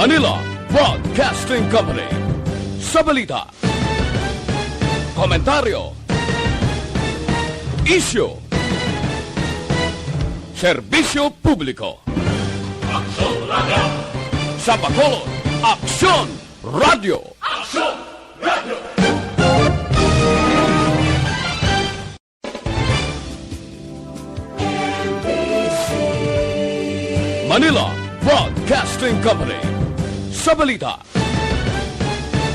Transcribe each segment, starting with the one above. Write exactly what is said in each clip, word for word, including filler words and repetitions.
Manila Broadcasting Company. Sa balita, komentaryo, isyu, serbisyo publiko. Aksyon Radio. Sa Bacolod, Aksyon Radio. Aksyon Radio. Manila Broadcasting Company. Sa balita,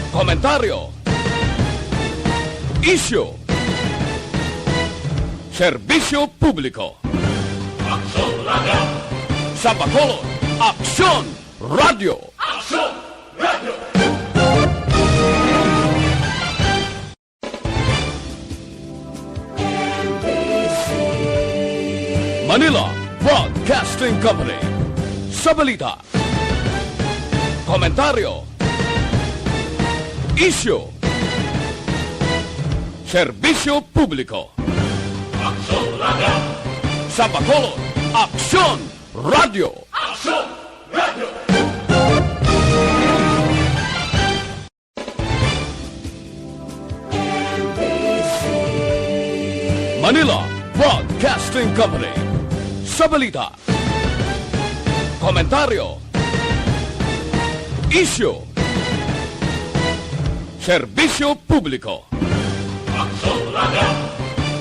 komentaryo, isyu, serbisyo publiko. Aksyon Radio. Sa Bacolod, Aksyon Radio. Aksyon Radio. Manila Broadcasting Company. Sa balita, komentaryo, isyu, serbisyo publiko. Aksyon Radio. Sa Bacolod, Aksyon Radio. Aksyon Radio. Manila Broadcasting Company. Sa balita, komentaryo, isyu, serbisyo publiko. Aksyon Radio.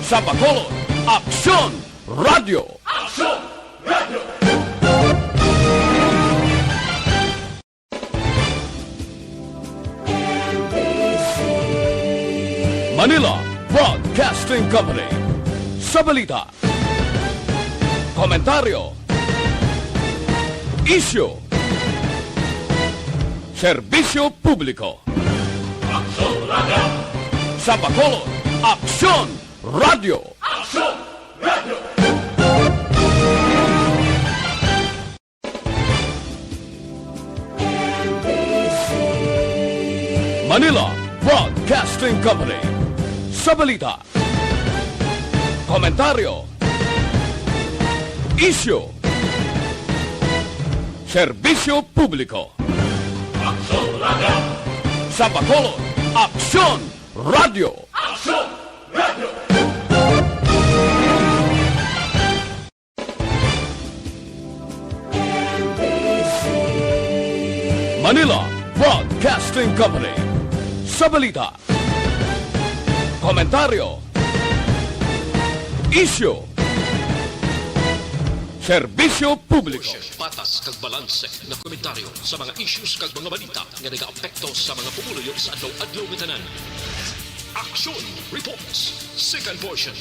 Sa Bacolod, Aksyon Radio. Aksyon Radio. Manila Broadcasting Company. Sa balita, komentaryo, isyu, serbisyo publiko. Aksyon Radio. Sa Bacolod, Aksyon Radio. Aksyon Radio. Manila Broadcasting Company. Sa balita, komentaryo, isyu, serbisyo publiko. Aksyon Radio. Sa Bacolod, Aksyon Radio. Aksyon Radio. Manila Broadcasting Company. Sa balita, komentaryo, isyu, serbisyo publiko. Patas kag balanse nga komentaryo sa mga issues kag mga balita nga nagaapekto sa mga pumuluyo sa adlaw-adlaw nga tanan. Action Reports, second portion.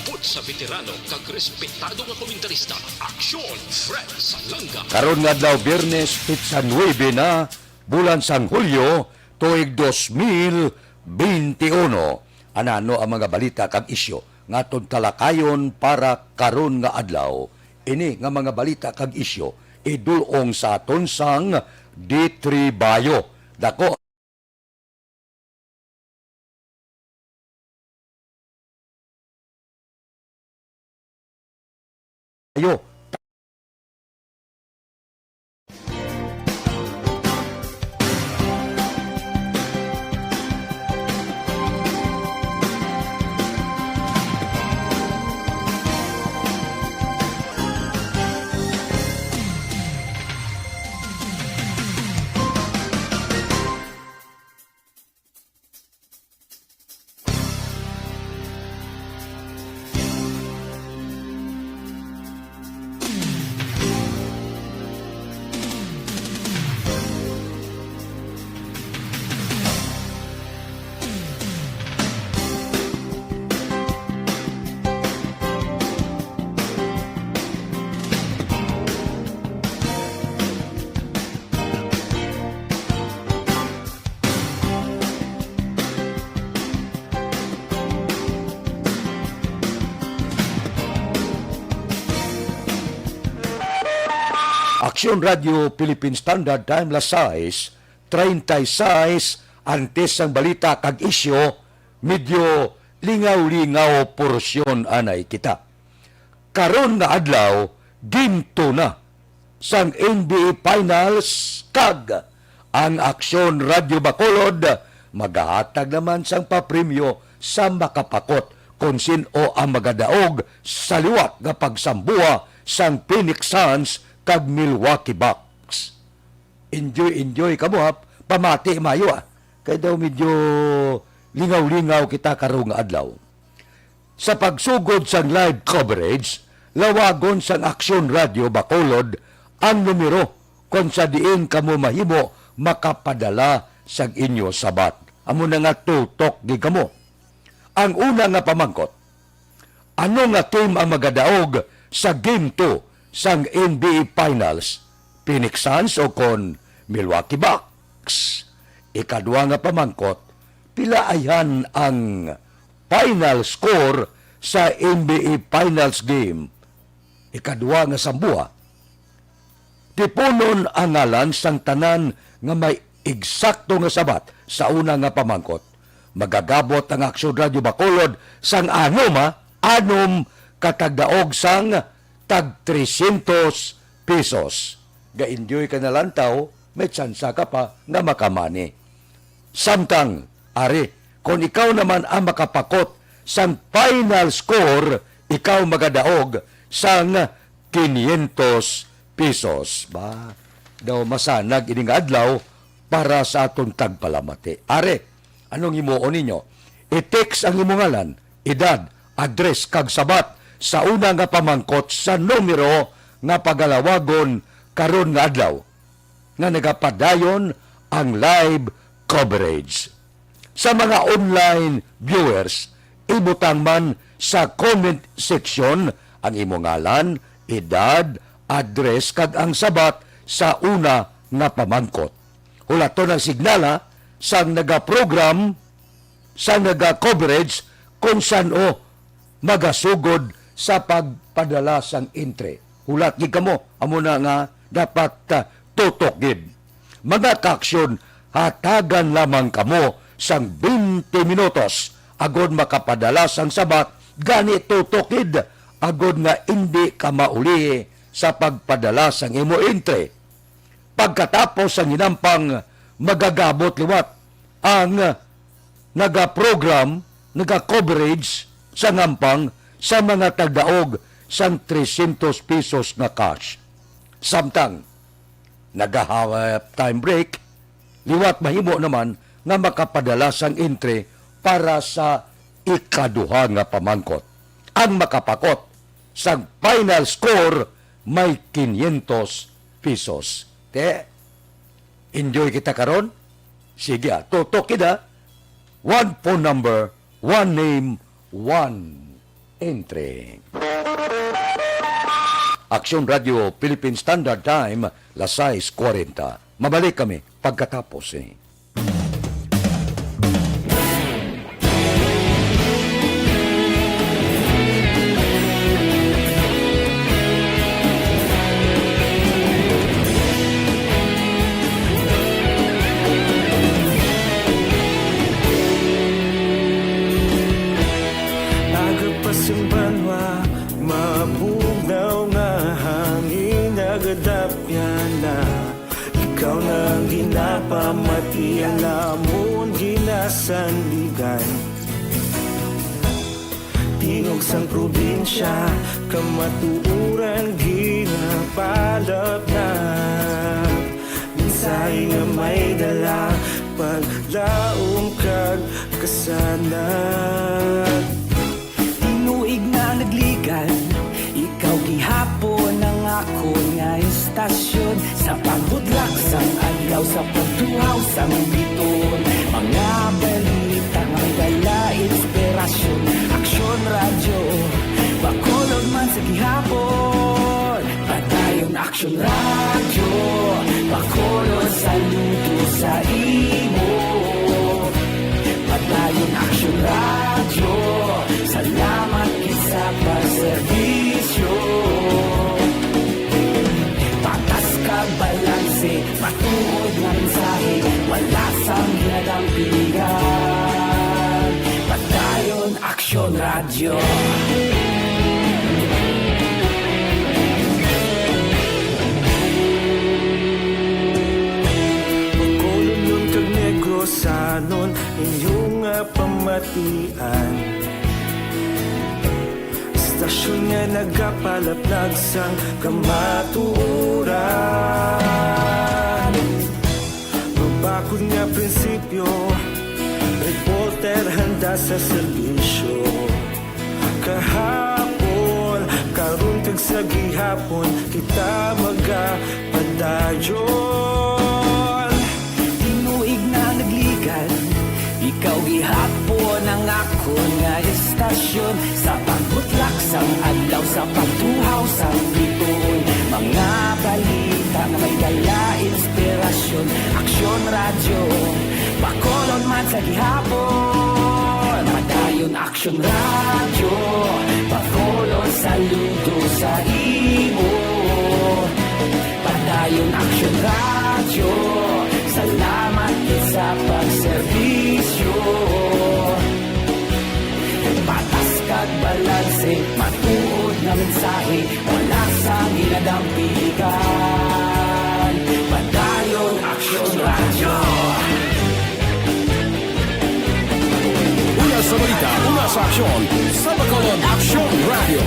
Upod sa veterano kag respetado nga komentarista, Action Fred Salanga. Karon nga adlaw, Biyernes, petsa nuebe na, bulan sang Hulyo, tuig dos mil bente uno. Anano ang mga balita kag isyu nga aton talakayon para karon nga adlaw? Ini nga mga balita kag isyu idul-ong sa aton sang D three Bayo. Dako ayo. Aksyon Radio Philippine Standard Time, las sais treinta y seis. Antes sang balita kag isyu, medyo lingaw-lingaw porsyon anay kita. Karon nga adlaw, ginto na. sang N B A Finals, kag ang Aksyon Radyo Bacolod magahatag naman sang papremyo sa makapakot kon sin-o ang magadaog sa liwat nga pagsambuha sang Phoenix Suns kag Milwaukee Bucks. Enjoy, enjoy kamo, ha. Pamati maayo, ah. Kay daw medyo lingaw-lingaw kita karong adlaw. Sa pagsugod sang live coverage, lawagon sang Aksyon Radyo Bacolod ang numero kon sa diin kamo mahimo makapadala sang inyo sabat. Amo na nga, tutok gid kamo. Ang una nga pamangkot, ano nga team ang magadaog sa Game two sang N B A Finals, Phoenix Suns o kon Milwaukee Bucks? Ikadua nga pamangkot, pila ayhan ang final score sa N B A Finals Game ikadua nga sambuha? Tipunon ang ngalan sang tanan nga may eksakto nga sabat sa una nga pamangkot. Magagabot ang Aksyon Radyo Bacolod sang anom, ha? Anom ka tagdaog sang tag trescientos pesos. Ga-enjoy ka na lang, taw, may tsansa ka pa nga makamani. Samtang, ari, kon ikaw naman ang makapakot sang final score, ikaw magadaog sang quinientos pesos. Ba, daw masanag ini nga adlaw para sa aton tagpalamati. Ari, anong himuon ninyo? I-text ang imo ngalan, edad, address, kag sabat sa una nga pamangkot sa numero nga pagalawagon karon nga adlaw nga nagapadayon ang live coverage. Sa mga online viewers, ibutang man sa comment section ang imo ngalan, edad, address, kag ang sabat sa una nga pamangkot. Hulaton ang signal, ha, sang nagaprogram, sang naga-coverage, kung san-o magasugod sa pagpadala sang entry. Hulat gid kamo, amo na nga dapat, ah, tutok gid. Mga kaaksyon, hatagan lamang kamo sang twenty minutos agod makapadala sang sabat, gani tutok gid agod nga indi ka maulihi sa pagpadala sang imo entry. Pagkatapos sang hinampang, magagabot liwat ang nagaprogram, naga-coverage sa ngampang sa mga tagdaog sang trescientos pesos nga cash. Samtang naga-half time break, liwat mahimo naman nga makapadala sang entry para sa ikaduha nga pamangkot. Ang makapakot sang final score may quinientos pesos. Te, enjoy kita karon? Sige, ah, tutok kita. One phone number, one name, one entry. Aksyon Radio Philippine Standard Time, las sais kwarenta. Mabalik kami pagkatapos, eh. Aga pa sing banwa, mabugnaw nga hangin, nagadapyan na. Ikaw na ang ginapamati, ang amon ginasandigan. Tingog sang probinsya, kamatuoran ginapalapnap. Mensahe nga may dala, paglaom kag kasanag. Tinuig na nagligan, ikaw gihapon ang akon nga istasyon. Sa pagbudlak sang adlaw, sa pagtuhaw sang biton, mga balita nga may dala inspirasyon. Aksyon Radyo Bacolod man sa gihapon. Padayon Aksyon Radyo Bacolod, saludo sa imo. Padayon Aksyon Radyo, salamat gid sa pagserbisyo. Patas kag balanse, matuod nga mensahe, wala sang ginadampigan. Padayon Aksyon Radyo. Tian. Istasyon nga nagapalaplag sang kamatuoran. Mabakod nga prinsipyo, reporter handa sa serbisyo. Kahapon, karon, kag sa gihapon, kita magapadayon. Tinuig na nagligan, ikaw gihapon ang akon nga istasyon. Sa pagbutlak sang adlaw, sa pagtuhaw sang bituon, mga balita nga may dala inspirasyon. Aksyon Radyo, Bacolod man sa gihapon. Padayon Aksyon Radyo, Bacolod, saludo sa imo. Padayon Aksyon Radyo, salamat gid sa pagserbisyo. Patas kag balanse, matuod nga mensahe, wala sang ginadampigan. Padayon Aksyon Radyo. Una sa balita, una sa aksyon, sa Bacolod Aksyon Radyo.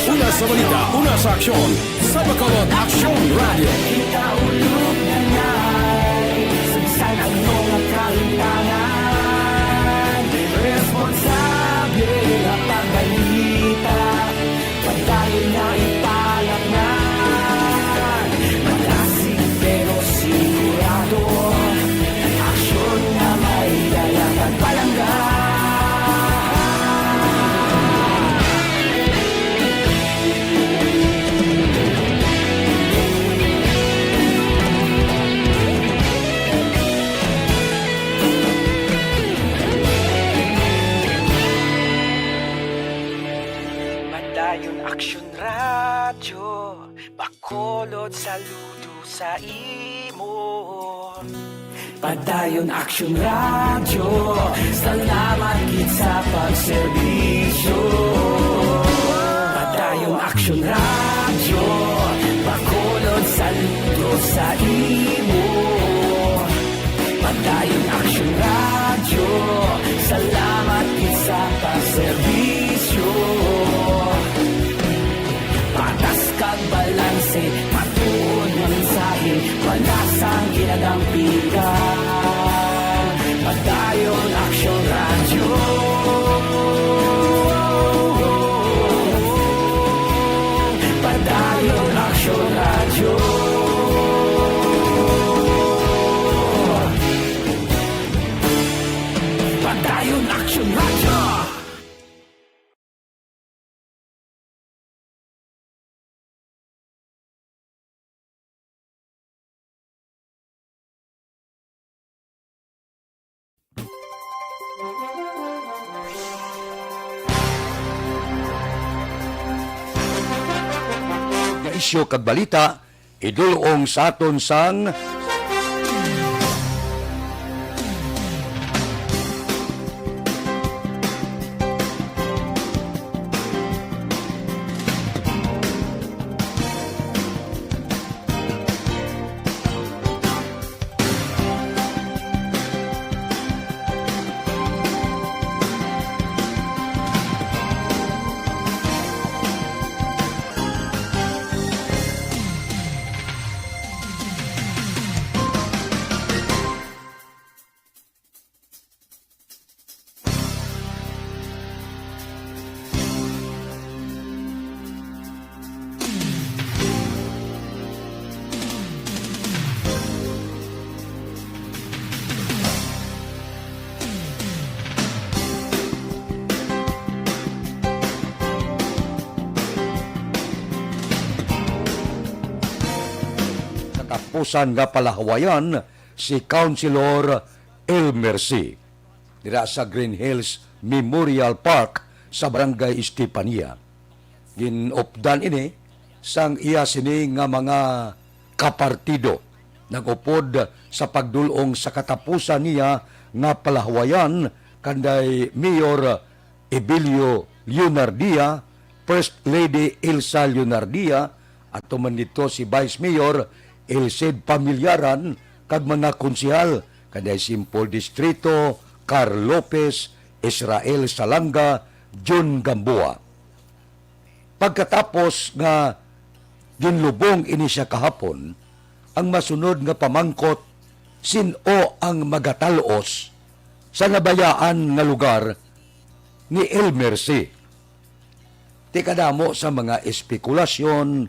Una sa balita, una sa aksyon, sa Bacolod Aksyon Radyo. Kita ulog na nay, sa bisan ano nga kahimtangan, responsable nga pagbalita. Padayon na ipalaknay, malasig pero sigurado. Aksyon nga may dala kag palangga. Padayon Aksyon Radyo, Bacolod, saludo sa imo. Padayon Aksyon Radyo, salamat gid sa pagserbisyo. Padayon Aksyon Radyo, Bacolod, saludo sa imo. Padayon Aksyon Radyo, salamat gid sa pagserbisyo. Patas kag balanse, matuod nga mensahe, wala sang ginadampigan. Padayon Aksyon Radyo. Padayon Aksyon Radyo. Padayon Aksyon Radyo. Nga isyu kag balita, idul-ong sa aton sang Katapusan nga palahuwayan si Councilor Elmer C. dira sa Green Hills Memorial Park sa Barangay Estefania. Ginupdan ini sang iya sini nga mga kapartido nag-upod sa pagdul-ong sa katapusan niya nga palahuwayan kanday Mayor Ebilio Leonardia, First Lady Elsa Leonardia, ato man dito si Vice Mayor Elcid Pamilyaran, kag mga konsehal Kanday Simpol Distrito, Carl Lopez, Israel Salanga, Jun Gamboa. Pagkatapos nga ginlubong ini siya kahapon, ang masunod nga pamangkot, sin-o ang magatal-os sa nabayaan nga lugar ni Elmer C? Ti kadamo sa mga espekulasyon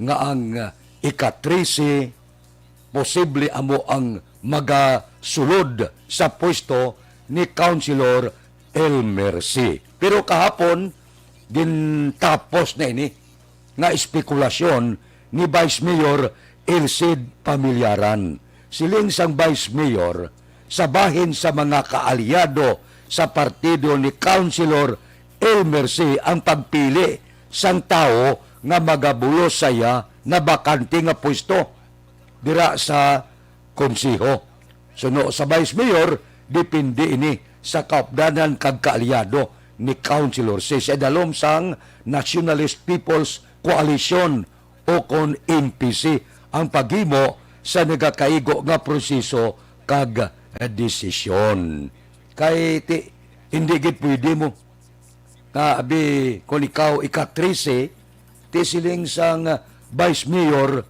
nga ang, ah, ika-trese posible amo ang magasulod sa pwesto ni Councilor Elmer C. Pero kahapon, gintapos na ini nga espekulasyon ni Vice Mayor Elcid Pamillaran. Siling sang Vice Mayor, sa bahin sa mga kaalyado sa partido ni Councilor Elmer C ang pagpili sang tawo nga magabulos sa iya na bakante nga pwesto dira sa konseho. Suno sa Vice Mayor, depende ini sa kaupdanan kag kaalyado ni Councilor C sa idalom sang Nationalist People's Coalition o kon N P C ang paghimo sa nagakaigo nga proseso kag desisyon. Kay ti, hindi gid pwede mo nga abi kon ikaw ika-trese, ti siling sang Vice Mayor,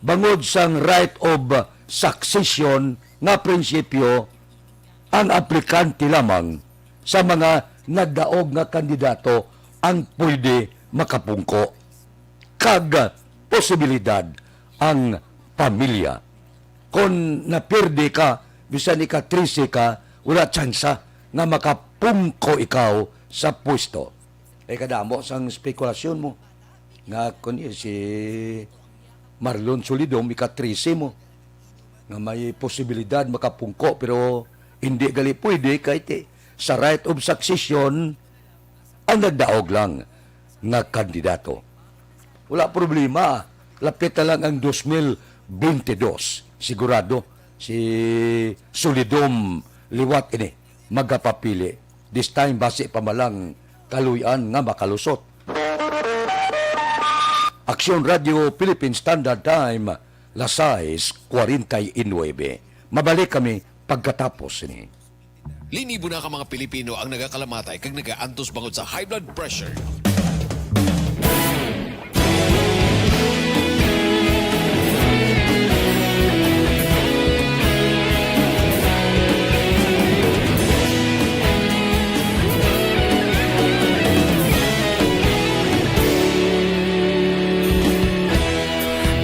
bangod sang right of succession nga prinsipyo, ang aplikante lamang sa mga nagdaog nga kandidato ang pwede makapungko, kag posibilidad ang pamilya. Kon napirdi ka, bisan ika-trese ka, wala tsansa nga makapungko ikaw sa pwesto. Kay kadamo sang spekulasyon mo nga kun si Marlon Solidom, ika-trese mo, nga may posibilidad makapungko, pero hindi gali pwede kay ti, sa right of succession, ang nagdaog lang nga kandidato. Wala problema, lapit na lang ang dos mil bente dos. Sigurado, si Solidom liwat ini magapapili. This time, basi pa man lang kaluy-an nga makalusot. Aksyon Radio Philippine Standard Time, las sais cuarenta y nueve. Mabalik kami pagkatapos sini. Linibo na ka mga Pilipino ang nagakalamatay kag nagaantos bangod sa high blood pressure.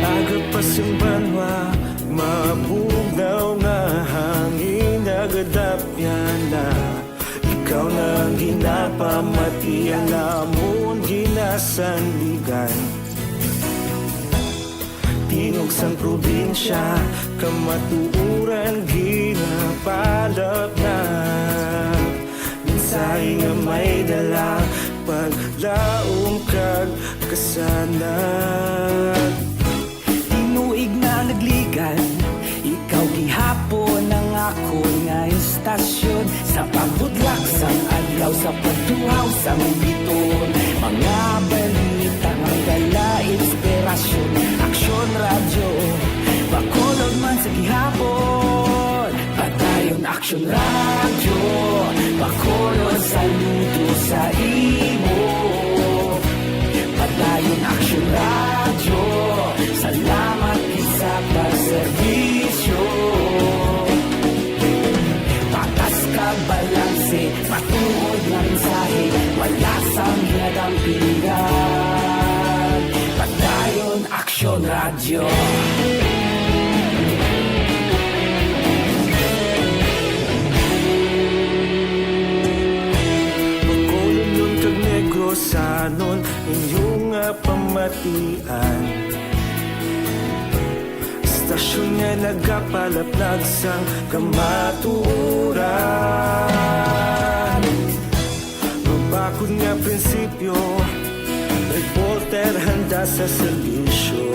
Aga pa sing banwa, mabugnaw nga hangin nagadapyan na. Ikaw na ang ginapamati, ang amon ginasandigan. Tingog sang probinsya, kamatuoran ginapalapnag. Mensahe nga may dala, paglaom kag kasanag. Tinuig na nagligan, ikaw gihapon ang akon nga istasyon. Sa pagbutlak sang adlaw, sa pagtuhaw sang bituon, mga balita nga dala inspirasyon. Aksyon Radyo, Bacolod man sa gihapon. Padayon Aksyon Radyo, Bacolod, saludo sa imo. Padayon Aksyon Radyo, salamat gid sa pagserbisyo. Patas kag balanse, matuod nga mensahe, wala sang ginadampingan. Padayon Aksyon Radyo. Bacolodnon kag Negrosanon, inyo nga pamatian. Istasyon nga nagapalaplag sang kamatuoran. Mabakod nga prinsipyo, reporter handa sa serbisyo.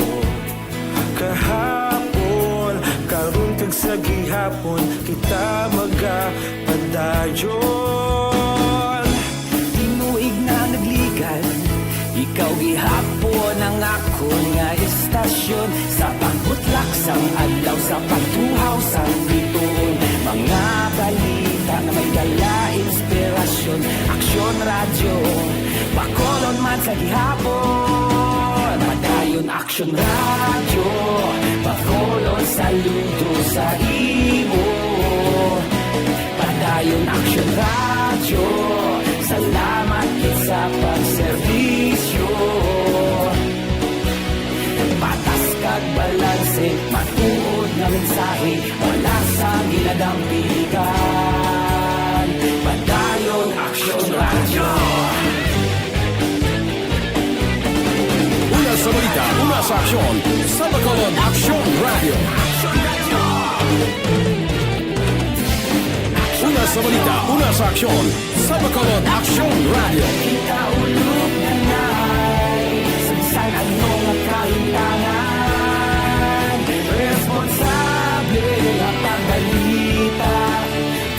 Kahapon, karon kag sa gihapon, kita magapadayon. Tinuig na nagligan, ikaw gihapon ang akon nga istasyon. Sa pagbutlak sang adlaw, sa pagtuhaw sang bituon, Mga balita nga may dala inspirasyon. Aksyon Radyo, Bacolod man sa gihapon. Padayon Aksyon Radyo, Bacolod saludo sa imo. Padayon Aksyon Radyo, salamat gid sa pagserbisyo. Patas kag balanse, matuod nga mensahe, wala sa ginadampingan. Padayon Aksyon Radyo. Una sa balita, una sa aksyon, sa Bacolod Aksyon Radyo. Una sa balita, una sa aksyon, sa Bacolod Aksyon Radyo. Kita ulog na nai, sa bisan ano nga kahintangan, responsable nga pagbalita,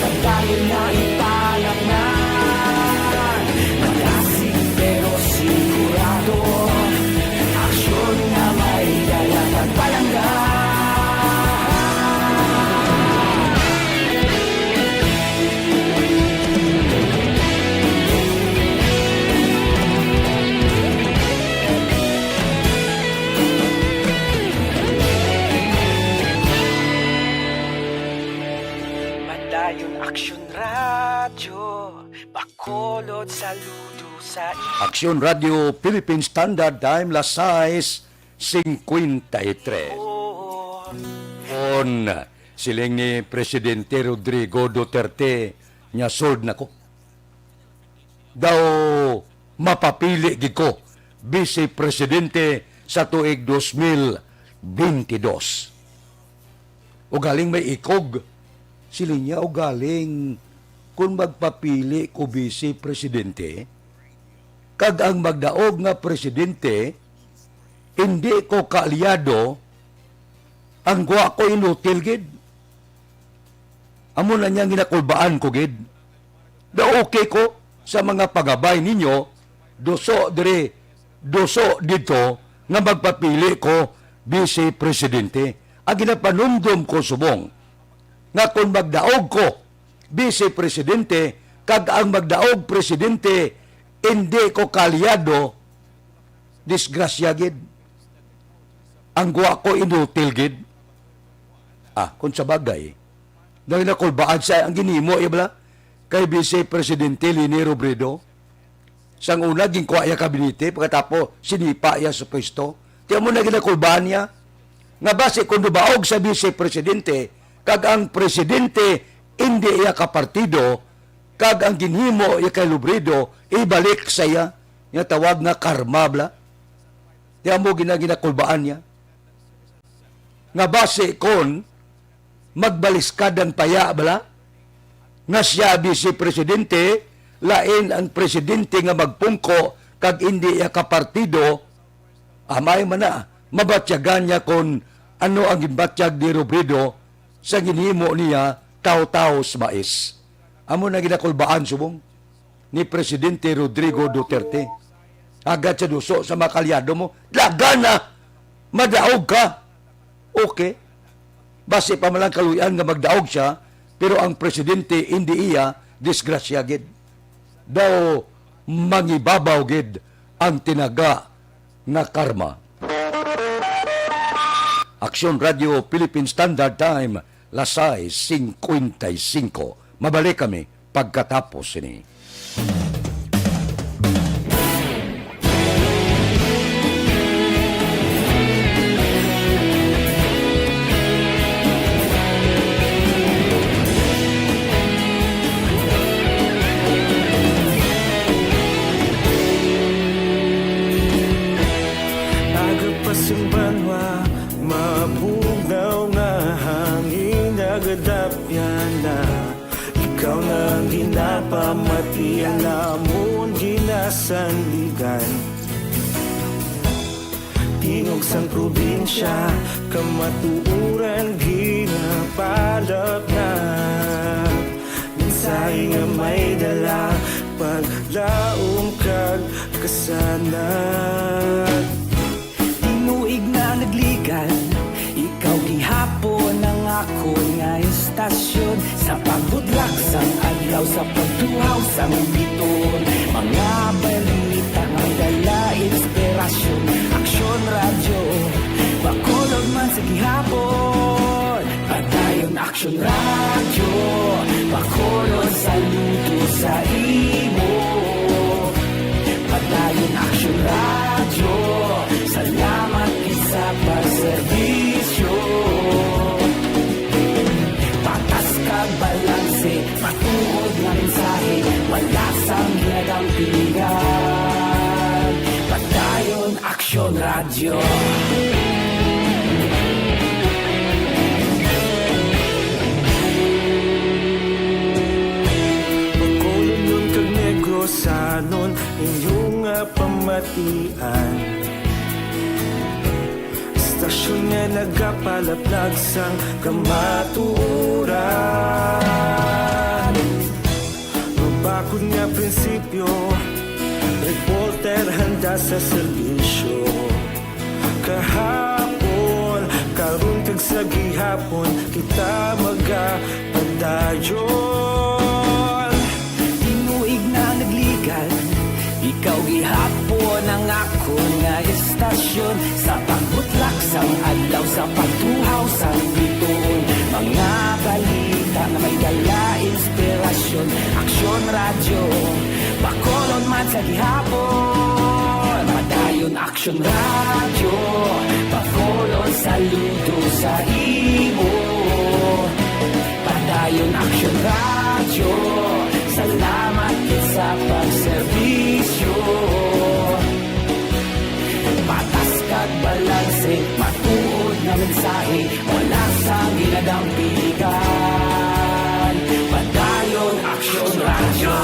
padayon na ipalatnan. Magasig pero sigurado, aksyon nga may dala kag palangga. Padayon Aksyon Radyo, Bacolod saludo sa inyo. Aksyon Radyo Philippine Standard Time, las sais cincuenta y tres. On, siling ni Presidente Rodrigo Duterte, nga sold na ko. Daw mapapili gid ko Vice Presidente sa tuig dos mil bentidós. Ugaling may ikog, siling niya, ugaling kung magpapili ko Vice Presidente, kag ang magdaog nga presidente, indi ko kaalyado, ang gwa ko inutil gid. Amo na niya ginakulbaan ko gid. Daw okay ko sa mga pagabay ninyo, duso diri, duso didto, nga magpapili ko Vice Presidente. Ang ginapanumdom ko subong, nga kung magdaog ko Vice Presidente, kag ang magdaog Presidente, indi ko kaalyado, disgrasya gid. Ang gwa ko inutil gid. Ah, kung sa bagay, dahil nakulbaan sa ang ginhimo, iya bala, kay Vice Presidente Leni Robredo. Sang una, ginkuha iya kabinete, pagkatapo, sinipa iya sa pwesto. Ti amo na ginakulbaan niya, nga basi kung dubaog sa Vice Presidente, kag ang Presidente indi iya kapartido, kag ang ginhimo iya kay Robredo, ibalik sa iya, nga tawag nga karma, bala. Ti amo gina-, ginakulbaan niya. Nga basi kon magbaliskad ang paya, bala? Nga siya Vice Presidente, lain ang presidente nga magpungko kag indi iya kapartido, amay man na, mabatyagan niya kon ano ang ginbatyag ni Robredo sa ginhimo niya tawo-tawo sa mais. Amo na ginakulbaan subong ni Presidente Rodrigo Duterte. Agad sa duso sa mga kaalyado mo, laga na! Madaog ka! Okay. Basi pa man lang kaluy-an nga magdaog siya, pero ang presidente hindi iya, disgrasya gid. Daw mangibabaw gid ang tinaga nga karma. Aksyon Radio Philippine Standard Time, las sais cincuenta y cinco. Mabalik kami pagkatapos sini. Aga pa sing banwa, mabugnaw nga hangin nagadapyan na. Ikaw na ang ginapamati, ang namon ginasandigan. Tingog sang probinsya, kamatuoran ginapalapnag. Mensahe nga may dala, paglaom kag kasanag. Tinuig na nagligan, ikaw gihapon ang akon nga estasyon. Sa pagtuhaw sang biton, mga balita nga may dala inspirasyon. Aksyon Radyo, Bacolod man sa gihapon. Padayon Aksyon Radyo, Bacolod saludo sa imo. Padayon Aksyon Radyo, salamat gid sa pagserbisyo. Patas kag balanse, matuod nga mensahe, wala sang ginadampigan. Padayon Aksyon Radyo. Bacolodnon kag Negrosanon, inyo nga pamatian. Istasyon nga nagapalaplag sang kamatuoran. Mabakod nga prinsipyo, reporter handa sa serbisyo. Kahapon, karon kag sa gihapon, kita magapadayon. Tinuig na nagligal, ikaw gihapon ang akon nga istasyon. Sa pagbutlak sang adlaw, sa pagtuhaw sang bituon, mga balita nga may dala inspirasyon. Aksyon Radyo, Bacolod man sa gihapon. Padayon Aksyon Radyo, Bacolod saludo sa imo. Padayon Aksyon Radyo, salamat gid sa pagserbisyo. Patas kag balanse, matuod nga mensahe, wala sang ginadampigan. Padayon Aksyon Radyo.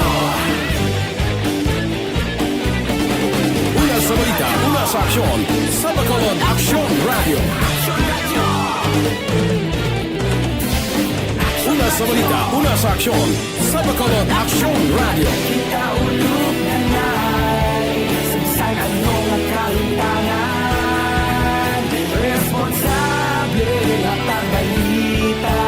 Una sa balita, una sa aksyon, sa Bacolod, Aksyon Radyo. Una sa balita, una sa aksyon, sa Bacolod, Aksyon Radyo. Kita ulog na nay, sa bisan ano nga kahimtangan, responsable nga pagbalita,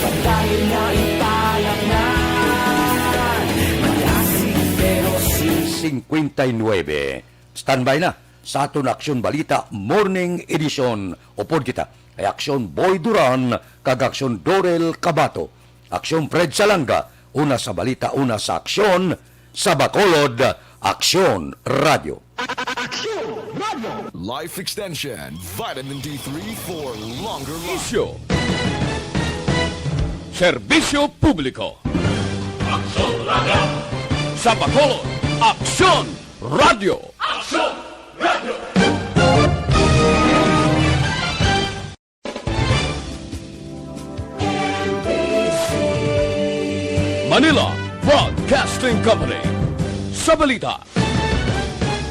padayon na ipalaknan. Malasig pero si Cincuenta y nueve. Standby na sa aton Aksyon Balita Morning Edition. Upod kita kay Aksyon Boy Duran kag Aksyon Dorel Cabato. Aksyon Fred Salanga, una sa balita, una sa aksyon, sa Bacolod, Aksyon Radyo. Aksyon Radyo. Life Extension, Vitamin D three for longer life. Isyu. Serbisyo Publiko. Aksyon Radyo. Sa Bacolod, Aksyon Radyo. Aksyon Radyo. Manila Broadcasting Company. Sa balita,